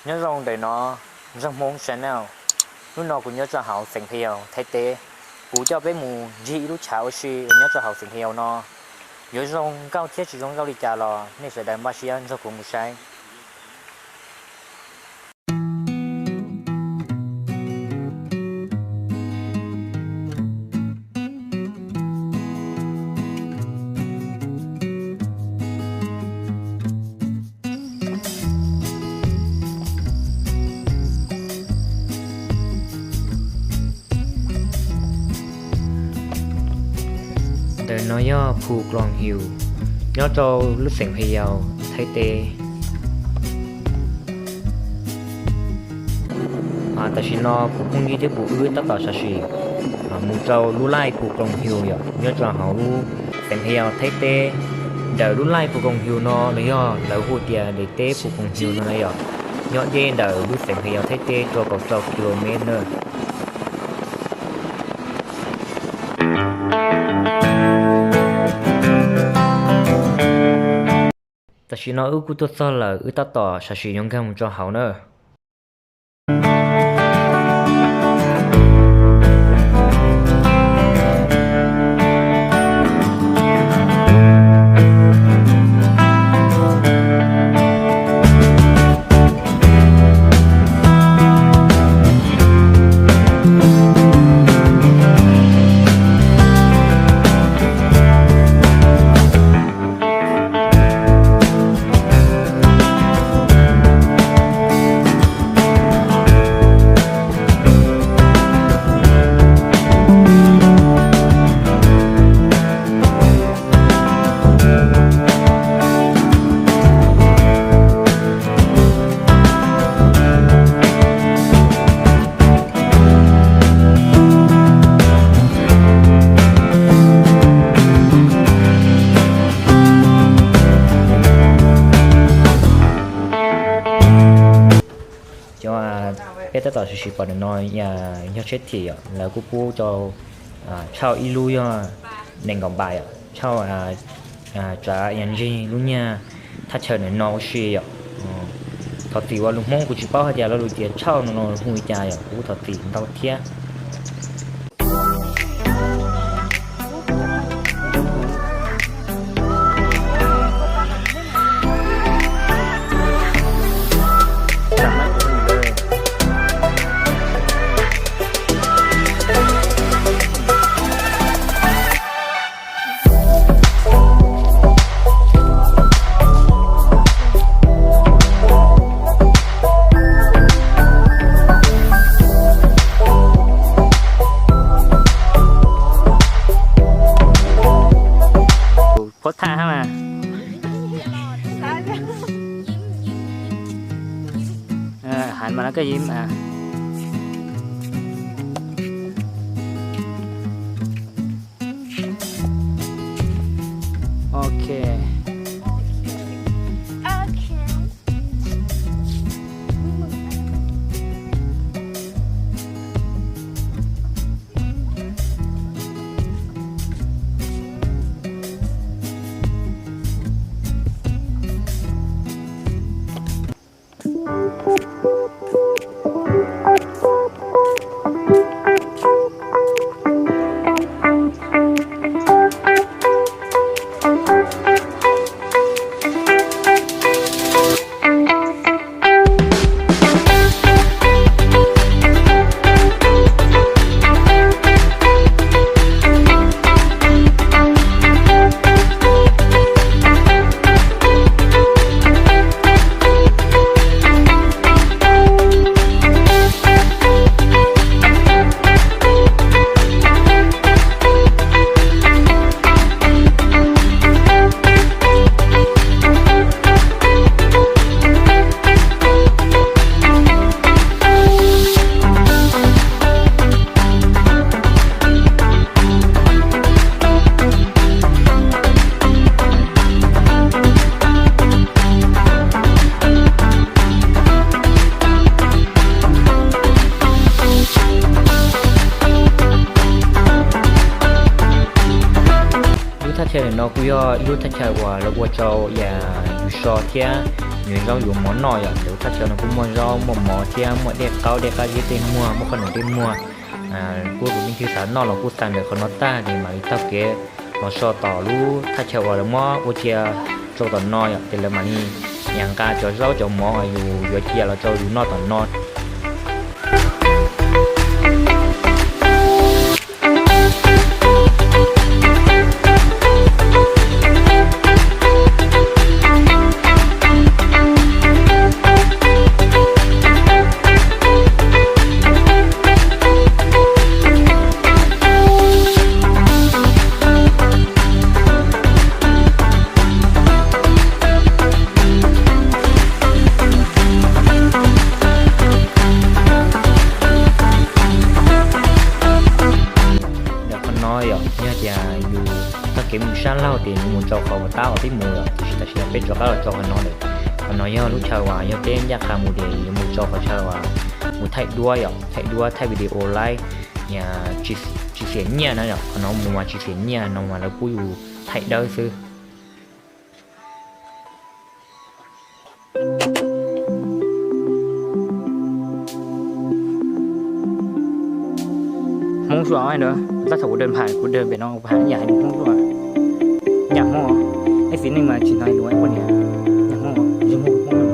Nyob zoo ntawm no, Ntxawg Hmoob Channel. Hnub no kuv nyob rau hauv xeev Phav Yau, Thaib teb. Kuv coj peb mus ncig ib lub tshav ua si uas nyob rau hauv xeev Phav Yau no. Yuav zoo nkauj thiab tsis zoo nkauj li cas los nej sawv daws npaj siab nrog kuv mus saib. Ntawm no yog Phu Kloos Hius, nyob rau lub xeev Phav Yau, Thaib teb. Tam sim no kuv phooj ywg thiab kuv wb tab tom sam sim mus rau lub laij Phu Kloos Hius yom, nyob rau hauv lub xeev Phav Yau, Thaib teb. Ntawm lub laij Phu Kloos Hius no los yog lawv hu tias daim teb Phu Kloos Hius no na yom, nyob deb ntawm lub xeev Phav Yau, Thaib teb rau kaum rau kilomev na. Tam sim no wb kuj tuaj txog lawm, wb tab tom sam sim yuav nkag mus rau hauv na. Cov peb tab tom sim sim pom ntawm no yog tsheb thiam yom, lawv kuj pub rau tshauj ib lub yog nees nkaum npas yom, tshauj tsav yas ntseeg lub nyag thaj chaw ntawm no ua si yom. Thov txim uas lus Hmoob kuv tsis paub hais tias lo lus tias tshauj no hu li cas yom, kuv kuj thov txim ntau thiab. Pob thaj hab mas. Hais mas no koj yim mas. Ok. Lub thaj chaw ntawm no kuj yog ib lub thaj chaw uas lawv ua rau yam yus so thiab yuav zaub yuav mov noj yom. Lub thaj chaw no kuj muaj zaub muaj mov thiab muaj dej qaub dej qab zib tej muag, muaj qhob noom tej muag. Kuj tus leej twg xav noj los kuj xa ntawm qhov no tag ces mam li taug kev los so tom lub thaj chaw uas lawv muab ua cia rau tom no yom, ces lawv mam li nqa cov zaub cov mov uas yus yuav cia los rau yus noj tom no. Ntawm qhov no yom, yog tias yus taug kev mus sab laug ces yus mus rau qhov uas tab uas peb mus yom, tiam sis tam sim no peb rov qab los rau qhov no lawm. Qhov no yog lub chaw uas yog peb ncaj qha mus ces yuav mus rau qhov chaw uas mus thaij duab yom, thaij duab thaij video live, tsis xiam nyiaj na yom, qhov no mus mas tsis xiam nyiaj no mas lawv pub yus thaij dawb xwb. Hmoob zuaj, tab thaum kuv dawm pham kuv dawm pem no kuv pham ib yam hais lus Hmoob zuaj, ib yam Hmoob, ib txiv neej mas tsis hnov lus poj niam, ib yam Hmoob, zoo Hmoob, Hmoob.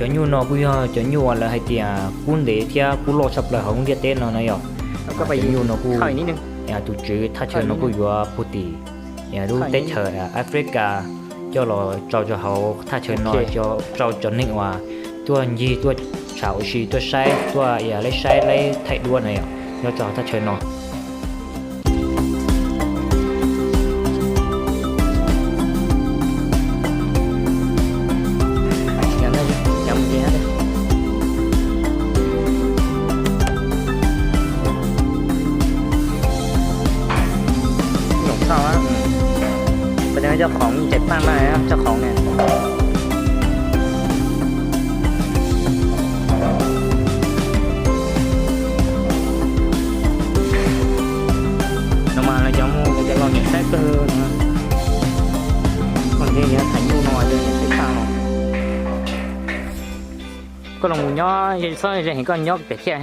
Cov nyuj no kuj yog cov nyuj uas lawv hais tias kub ntev thiab kub loj tshaj plaws hauv lub ntiaj teb no na yom. Cov nyuj no kuj, tus tswv thaj chaw no kuj yuav puag tim lub teb chaws Africa coj los tsau rau hauv thaj chaw no, rau cov neeg uas tuaj ncig tuaj tsham ua si tuaj saib tuaj laib saib laib thaij duab na yom, nyob rau thaj chaw no. Coj qhoov ces paj na, coj qhoov ne. No mas lawv cov mus cov los nyiam saib kawg no. Koj nrhiav tham nyuj no ces nyiam saib tag los. Koj los mus nyob, txhob ze heev, koj nyob pem thiaj.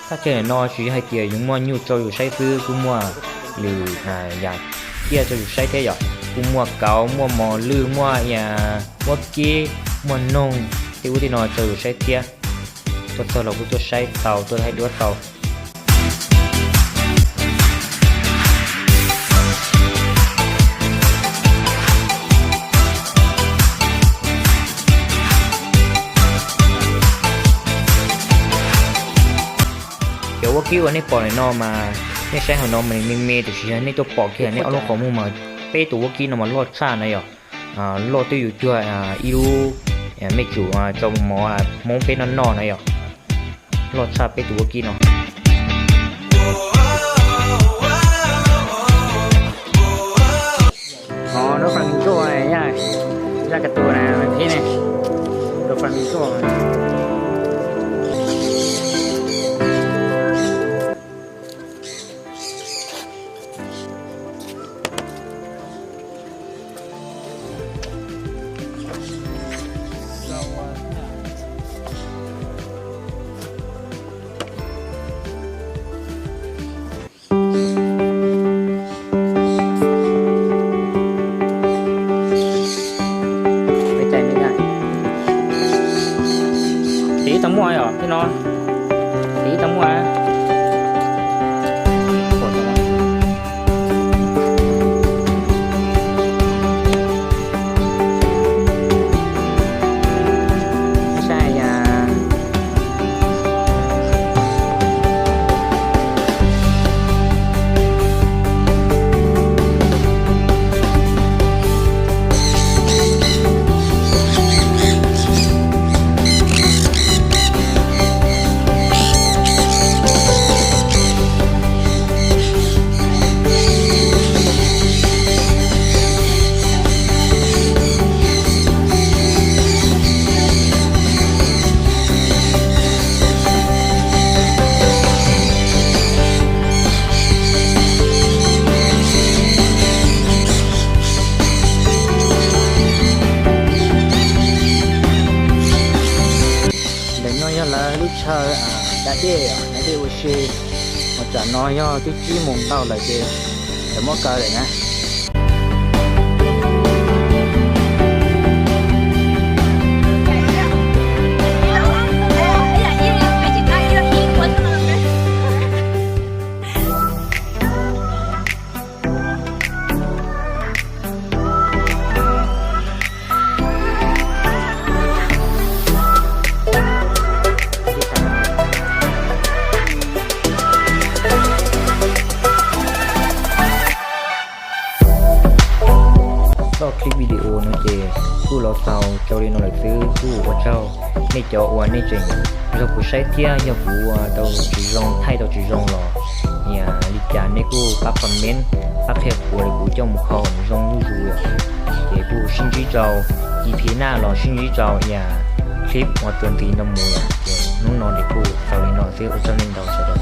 Thaj chaw no tsis yog hais tias yus muaj nyuj rau yus saib xwb, kuj muaj lwm yam ciaj rau yus saib thiab yom. Kuj muaj kauv, muaj mos lwj, muaj, muaj kib, muaj noog, tej ub tej no rau yus saib thiab. Tuaj txog los kuj tuaj saib tau, tuaj thaij duab tau. Cov vaub kib uas nej pom ntawm no mas nej saib hauv no mas me me, tiam sis yog nej tuaj pom kiag nej ob lub qhov muag mas peb tus vaub kib no mas loj tshaj na yom. Loj twb yus cuag ib lub me tsum rau mov Hmoob peb noj noj na yom. Loj tshaj peb tus vaub kib no. Ov, lub flamingo, zaj ka tus na, phib ne, lub flamingo. Tiv tau muaj yom, tej no tiv tau muaj. Ntawm no yog lawv lub chaw da dej, da dej ua si. Mas tsam no yog twb tsib moos ntau lawm ces lawv muab kaw lawm na. Txoj clip video no ces kuj los xaus rau li no lawm xwb, kuj ua tsaug nej cov uas nej tseem nrog kuv saib thiab. Yog kuv ua tau tsis zoo, thaij tau tsis zoo los li cas nej kuj pab comment, pab qhia kuv, kuv coj mus kho kom zoo zuj zus. Ces kuj sib ntsib rau E P na los sib ntsib rau clip uas tuaj ntxiv no mus. Ces hnub no ces kuj xaus li no xwb, ua tsaug nej ntau sawv daws.